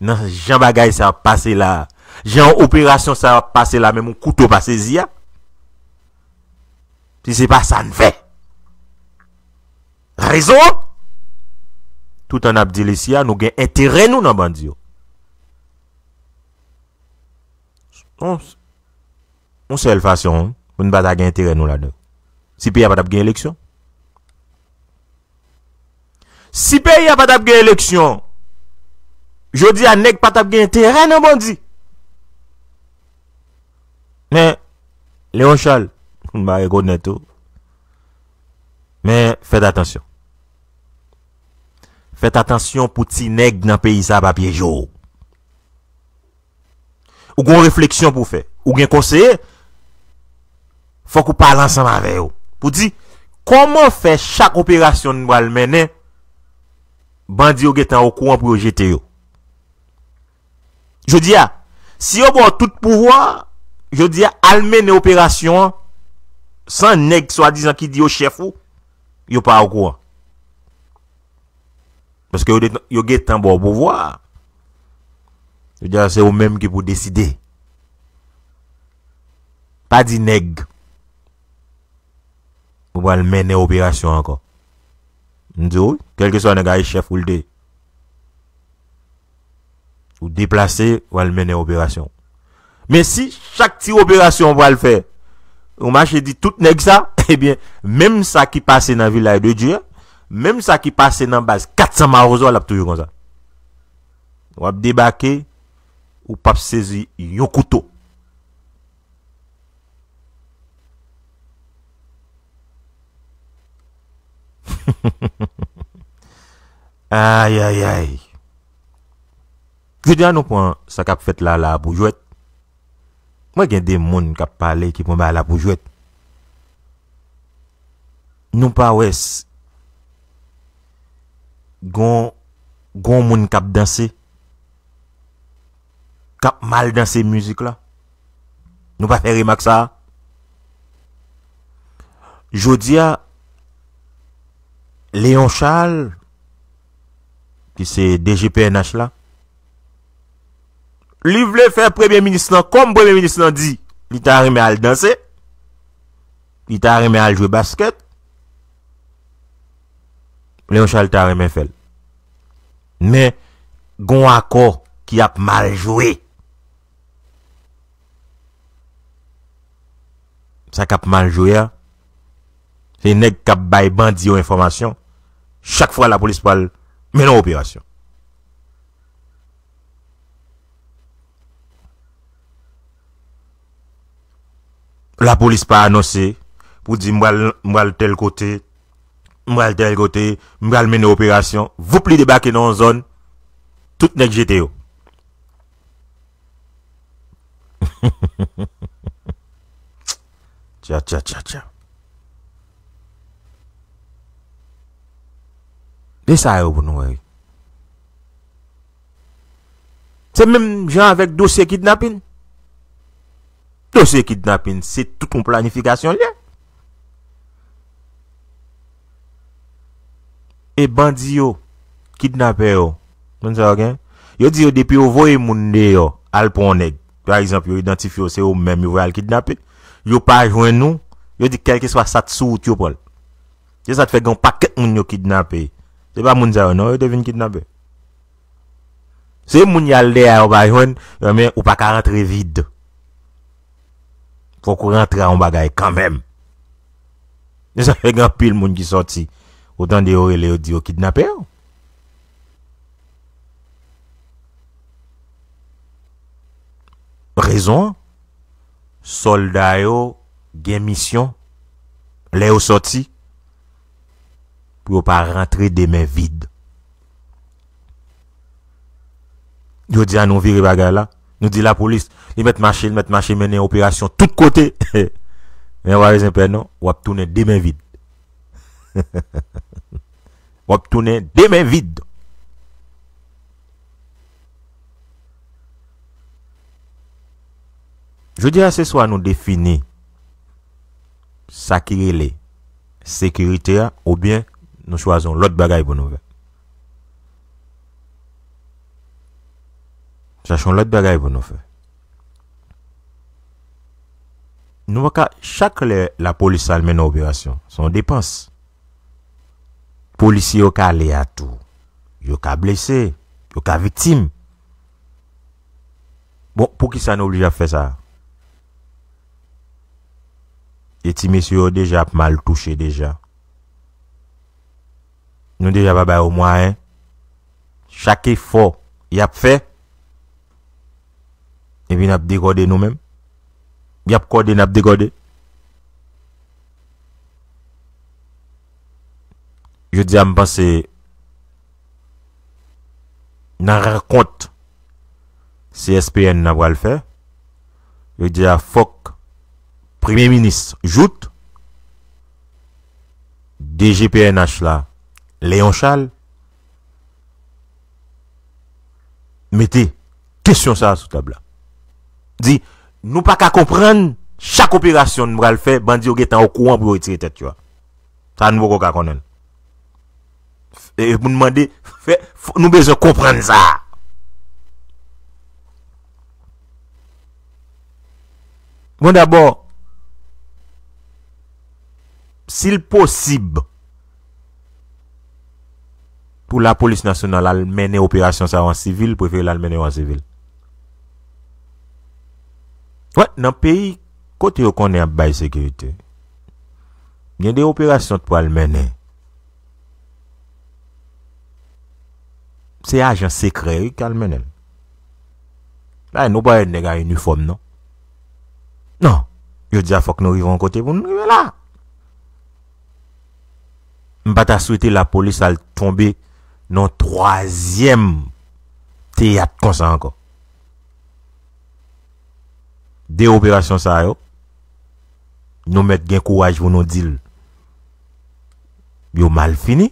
nan jan bagay sa ap pase la a, jan operasyon sa ap pase la, menm yon kouto pa sezi a, si se pa sa n fè. Rezon an? Toutan n ap di l isi a, nou gen enterè nou nan bandi yo. Yon, yon sèl fason pou n pa ta gen enterè nou ladan. Si peyi a pa t ap gen eleksyon. Si peyi a pa t ap gen eleksyon, jodi a nèg pa t ap gen enterè nan bandi. Men, Leon Charles, m pa rekonèt ou. Men, fèt atansyon. Fèt atansyon pou ti nèg nan peyi sa pa pyeje w. Ou gen yon refleksyon pou w fè. Ou gen konseye, fòk ou pale ansanm avè yo. Pou di, kòman fè chak operasyon n pral mennen, bandi yo gentan okouran pou yo jete yo. Jodi a, si yo ba w tout pouvwa, jodi a, al mennen operasyon an, san nèg swadizan ki di yo chèf ou, yo pa okouran. Paske yo, yo gentan ba w pouvwa a. Yo di a se ou menm ki pou deside. Pa di nèg ou pral mennen operasyon ankò. M di w, kèlkeswa nèg a e chèf ou l te, ou deplase, w al mennen operasyon. Men si chak ti operasyon w pral fè, ou mache di tout nèg sa, ebyen, menm sa ki pase nan Vilaj de Dye a, menm sa ki pase nan baz kat san Mawozo a, l ap toujou konsa. W ap debake, ou p ap sezi yon kouto. Ayayay. Jodi a nou pran sa k ap fèt la la pou jwèt. Mwen gen de moun k ap pale ki pran bagay la pou jwèt. Nou pa wè s- gon gon moun k ap danse, k ap mal danse mizik la. Nou pa fè remak sa a. Jodi a, Léon Charles, ki se D G P N H la, li vle fè premye minis lan, kòm premye minis lan di li ta renmen al danse, li ta renmen al jwe baskèt, Léon Charles ta renmen fè l. Men, gon akò ki ap mal jwe. Sa k ap mal jwe a, se nèg k ap bay bandi yo enfòmasyon chak fwa lapolis pral mennen yon operasyon. Lapolis pa anonse pou di m pral, m pral tèl kote, m pral tèl kote, m pral mennen operasyon. Voup, li debake nan yon zòn, tout nèg jete yo. Tcha, tcha, tcha, tcha. E sa yo pou nou wè. Se menm jan avèk dosye kidnapin. Dosye kidnapin, se tout yon planifikasyon l ye. E bandi yo, kidnapè yo, moun sa yo gen, yo di yo depi yo voye moun deyò, al pran yon nèg. Pa egzanp, yo idantifye w, se ou menm yo voye al kidnape. Yo pa jwenn ou, yo di kèlkeswa sa t sou wout yo pran l. Se sa k fè gen yon pakèt moun yo kidnape. Se pa moun sa yo non, yo te vin kidnape. Se moun y al dèyè a yo pa jwenn, men ou pa ka rantre vid. Fòk ou rantre a yon bagay kanmenm. E sa fè gen anpil moun ki sòti. Ou tande yo rele, yo di yo kidnape yo. Rezon an, sòlda yo gen misyon, lè yo sòti, pou yo pa rantre de men vid. Jodi a nou vire bagay la. Nou di lapolis, li mèt mache, li mèt mache mennen operasyon tout kote. Men w pa bezwen pè non, w ap tounen de men vid. W ap tounen de men vid. Jodi a, se swa nou defini sa ki rele sekirite a, oubyen nou chwazi yon lòt bagay pou nou fè. Chache yon lòt bagay pou nou fè. Nou pa ka, chak lè lapolis al mennen operasyon, se yon depans. Polisye yo ka ale a tou. Yo ka blese, yo ka viktim. Bon, poukisa nou oblije ap fè sa? E ti mesye yo deja ap mal touche deja. Nou deja pa ba yo mwayen. Chak efò y ap fè, epi n ap dekòde nou menm. Y ap kòde, n ap dekòde. Jodi a, m panse nan rankont C S P N nan pral fè, yo di a fòk Premye Minis Jouthe, D G P N H la, Léon Charles, mete kesyon sa a sou tab la. Di, nou pa ka konprann chak operasyon n pral fè, bandi yo gentan okouran pou yo retire tèt yo a. Sa nou poko ka konnen l. E pou n mande, fè, f- nou bezwen konprann sa. Bon, dabò, si l posib pou lapolis nasyonal al mennen operasyon sa yo an sivil, prefere l al mennen yo an sivil. Wè, nan peyi kote yo konnen ap bay sekirite, gen de operasyon t pral mennen. Se ajan sekrè, wi, k al mennen l. La, nou pa wè nèg a inifòm, non. Non. Jodi a, fòk nou rive yon kote pou nou rive la. M pa ta swete lapolis al tonbe nan twazyèm teyat konsa ankò. De operasyon sa yo, nou mèt gen kouraj pou nou di l, yo mal fini.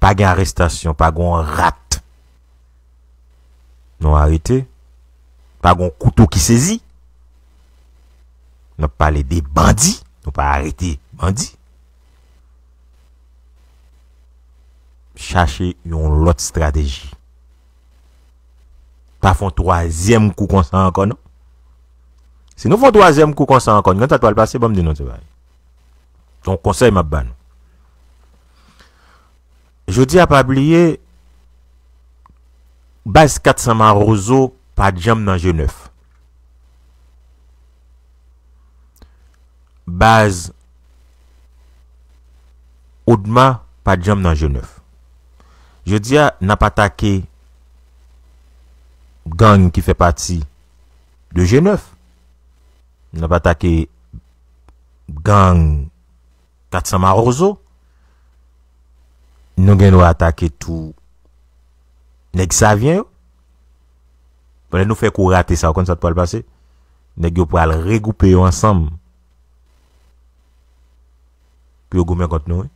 Pa gen arestasyon, pa gen yon rat nou arete, pa gen yon kouto ki sezi. N ap pale de bandi, nou pa arete bandi. Chache yon lòt estrateji. Pa fè yon twazyèm kou konsa ankò, non. Si nou fè yon twazyèm kou konsa ankò, nou konn sa k pral pase, ban m di nou ti bagay. Se yon konsèy m ap ba nou. Jodi a, pa bliye, baz kat san Mawozo pa t janm nan Jenèf. Baz Odma pa t janm nan Jenèf. Jodi a, n ap atake gang ki fè pati de Jenèf. N ap atake gang kat san Mawozo. Nou gen dwa atake tou nèg Savyen yo. Bon, lè nou fè kou rate sa, ou konn sa k pral pase? Nèg yo pral regwoupe yo ansanm pou yo goumen kont nou, wi.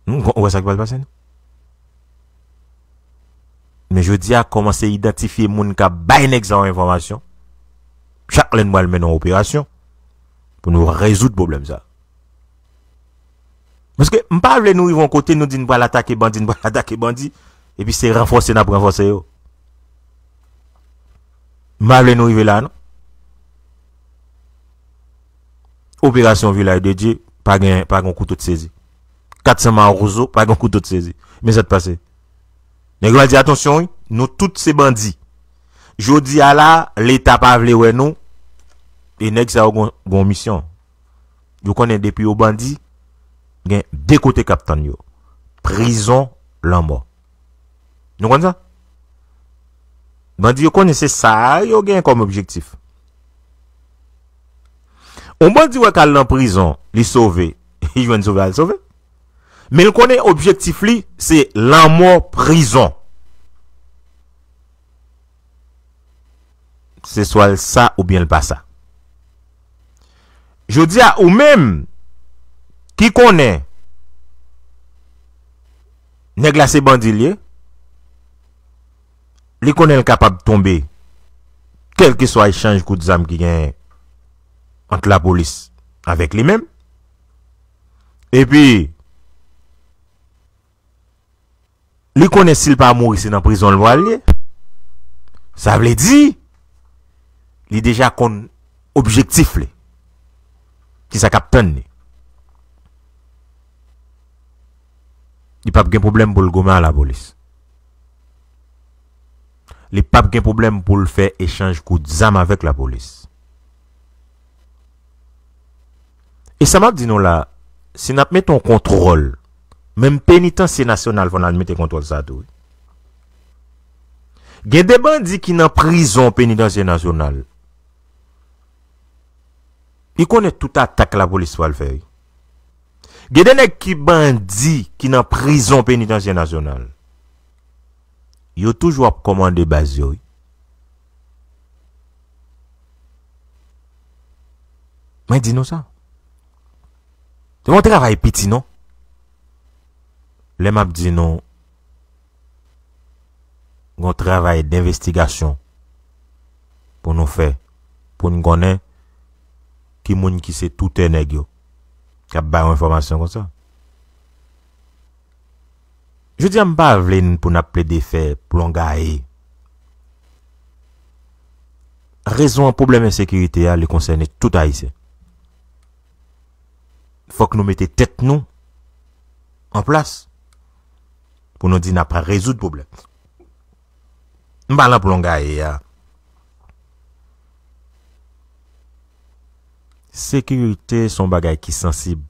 Nou, ou wè sa k pral pase, non? Men jodi a, kòmanse idantifye moun k ap bay nèg sa yo enfòmasyon. Chak lè n pral mennen yon operasyon pou nou rezoud pwoblèm sa. Paske m pa vle nou rive yon kote, nou di n pral atake bandi, n pral atake bandi, epi se ranfòse n ap ranfòse yo. M pa vle nou rive la, non. Operasyon Vilaj de Dye, pa gen, pa gen kouto t sezi. Kat san Mawozo, pa gen kouto t sezi. Men sa t pase. Nèg yo al di, "Atansyon, wi, nou tout se bandi." Jodi a la, Leta pa vle wè nou, e nèg sa yo gon, gon misyon. Yo konnen depi yo bandi, gen de kote k ap tann yo. Prizon, lanmò. Nou konn sa? Bandi yo konnen se sa yo gen kòm objektif. Yon bandi wè k al nan prizon, li sove, li jwenn sove, al sove. Men l konnen objektif li, se lanmò, prizon. Se swa l sa oubyen l pa sa. Jodi a, ou menm ki konnen nèg la se bandi l ye, li konnen l kapab tonbe, kèlkeswa echanj kout zam ki genyen ant lapolis avèk li menm. Epi, li konnen si l pa mouri, se nan prizon l pral ye. Sa vle di, li deja konn objektif li. Kisa k ap tann li? Li p ap gen pwoblèm pou l goumen a lapolis. Li p ap gen pwoblèm pou l fè echanj kout zam avèk lapolis. E sa m ap di nou la, si n ap mete yon kontwòl, menm Penitansye Nasyonal fò n al mete kontwòl sa tou, wi. Gen de bandi ki nan prizon Penitansye Nasyonal. Li konnen tout atak lapolis pral fè, wi. Gen de nèg ki bandi ki nan prizon Penitansye Nasyonal. Yo toujou ap kòmande baz yo, wi. Mwen di nou sa. Se pa yon travay piti, non. Lè m ap di nou, gon travay denvestigasyon pou nou fè, pou n konnen ki moun ki se toutè nèg yo, k ap ba yo enfòmasyon konsa. Jodi a, m pa vle n pou n ap plede fè plongaye. Rezon an, pwoblèm ensekirite a, li konsène tout Ayisyen. Fòk nou mete tèt nou an plas pou nou di n ap rezoud pwoblèm. M pa nan plongaye a. Sekirite se yon bagay ki sansib.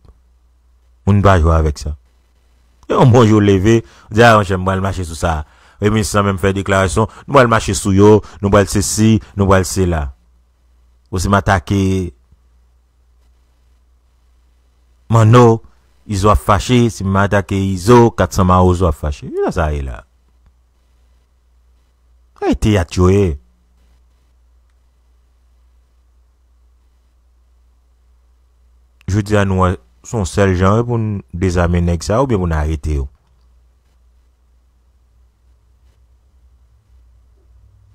Moun pa jwe avèk sa. E yon bon jou leve, ou di, "A, monchè, m pral mache sou sa." Premye minis lan menm fè deklarasyon, nou pral mache sou yo, nou pral sesi, nou pral sela. Ou si m atake Manno, Izo ap fache, si m atake Izo, kat san Mawozo ap fache. Kisa sa ye la? Sa e teyat yo ye. Jodi a nou wè se yon sèl jan wi pou n dezame nèg sa yo oubyen pou n arete yo.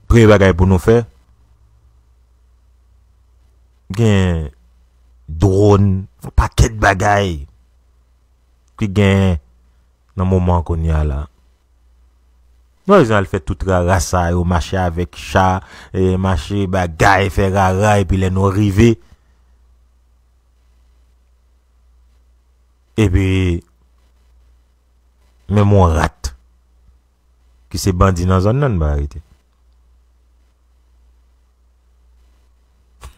Premye bagay pou nou fè, gen dwòn, yon pakèt bagay ki gen nan moman kounye a la. Nou pa bezwen al fè tout rara sa yo, mache avèk cha, e, mache bagay, fè rara, epi lè nou rive, epi menm yon rat ki se bandi nan zòn nan, n pa arete.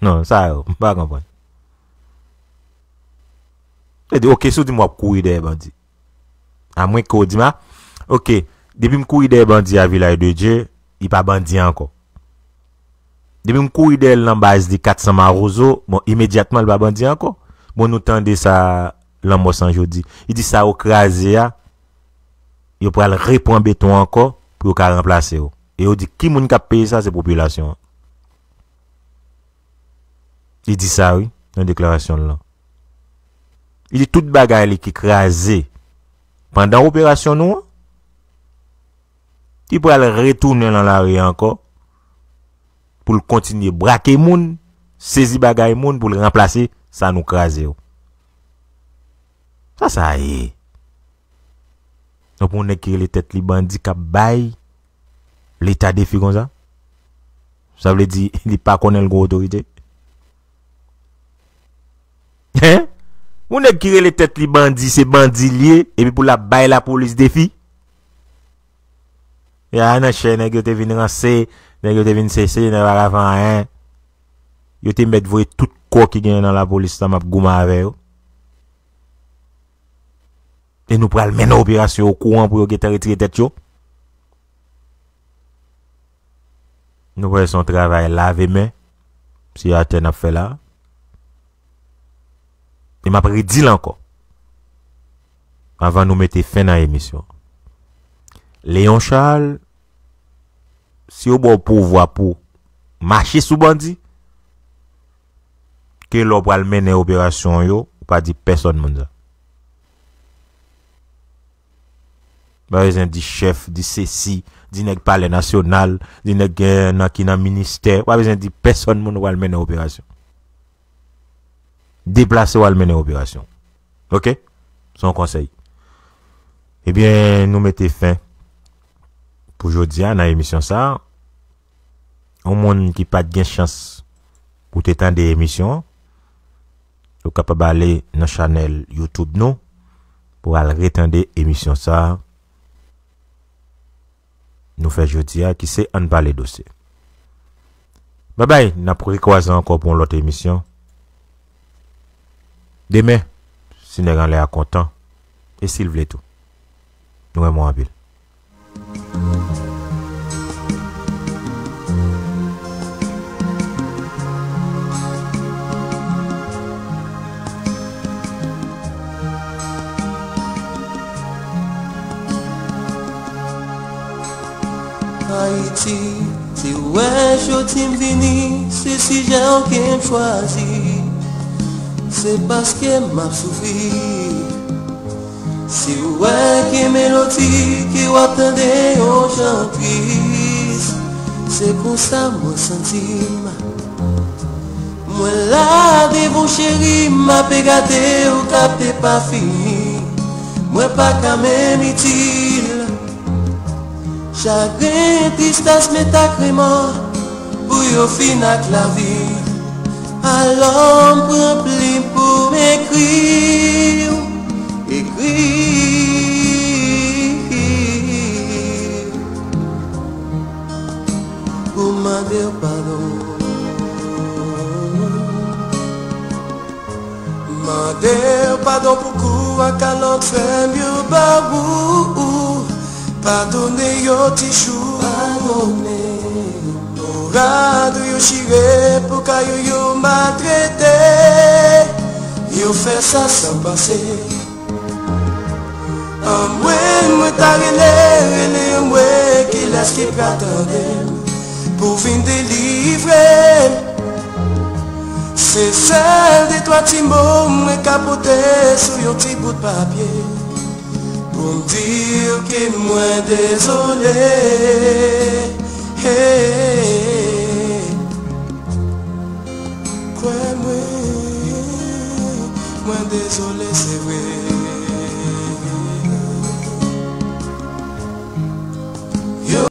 Non, sa yo, m pa konprann. E di, oke, si w di m w ap kouri dèyè bandi. Amwenke w di m, a, oke, depi m kouri dèyè bandi a Vilaj de Dye, li pa bandi ankò. Depi m kouri dèyè l nan baz li kat san Mawozo, bon, imedyatman, li pa bandi ankò. Bon, nou tande sa Lanmò San Jodi. Li di sa yo kraze a, yo pral repran beton ankò pou yo ka ranplase yo. E yo di, ki moun k ap peye sa? Se popilasyon an. Li di sa, wi, nan deklarasyon l lan. Li di tout bagay li ki kraze pandan operasyon nou an, li pral retounen nan lari ankò pou l kontinye brake moun, sezi bagay moun pou l ranplase sa nou kraze yo. Sa sa ye? Donk, yon nèg ki rele tèt li bandi k ap bay Leta defi konsa? Sa vle di, li pa konnen l gon otorite? Hein? Yon nèg ki rele tèt li bandi, se bandi l ye, epi pou l ap bay lapolis defi? Ya, nan chè, nèg yo te vin ranse, nèg yo te vin sese, nèg pa ka fè anyen. Yo te mèt voye tout kò ki genyen nan lapolis la, m ap goumen avè yo. E nou pral mennen operasyon yo kouran pou yo gentan retire tèt yo. Nou wè se yon travay lave men, se atè n ap fè la. E m ap redi l ankò, avan nou mete fen nan emisyon. Léon Charles, si yo ba w pouvwa pou mache sou bandi, ke lè w pral mennen operasyon yo, ou pa di pèsòn moun sa. Pa bezwen di chèf, di sesi, di nèg Palè Nasyonal, di nèg, eh, nan ki nan ministè. Pa bezwen di pèsòn moun ou pral mennen operasyon. Deplase w al mennen operasyon. Oke? Se yon konsèy. Ebyen, nou mete fen pou jodi a nan emisyon sa a. Yon moun ki pa t gen chans pou te tande emisyon an, ou kapab ale nan chanèl YouTube nou pou al retande emisyon sa a nou fè jodi a, ki se Ann Pale Dosye. Babay, n ap rekwaze ankò pou yon lòt emisyon. Demen, si nèg anlè a kontan, e si l vle tou. Nou renmen w anpil. Ayiti, si w wè jodi m vini, se sijè w ke m chwazi. Se paske m ap soufri. Si w wè ke melodi ke w ap tande yon jan tris, se konsa mwen santi m. Mwen la devan w cheri, m ape gade w k ap depafini. Mwen pa ka menm itil. Chagren, tristès, men ta kreman pou yo fin ak lavi. Alò m pran plim pou m ekri w, ekri w, pou mande w padon. Mande w padon pou kou ak kalòt frè m yo ba ou. Padone yo ti chou. Padone. Moral yo chire pou kay yo, yo maltrete. Yo fè sa san panse. Anmwe, mwen ta rele, rele anmwe, kilès ki pral tande m pou vin delivre m. Se sèl de twa ti mo mwen ka pote sou yon ti bout papye pou m di w ke mwen dezole.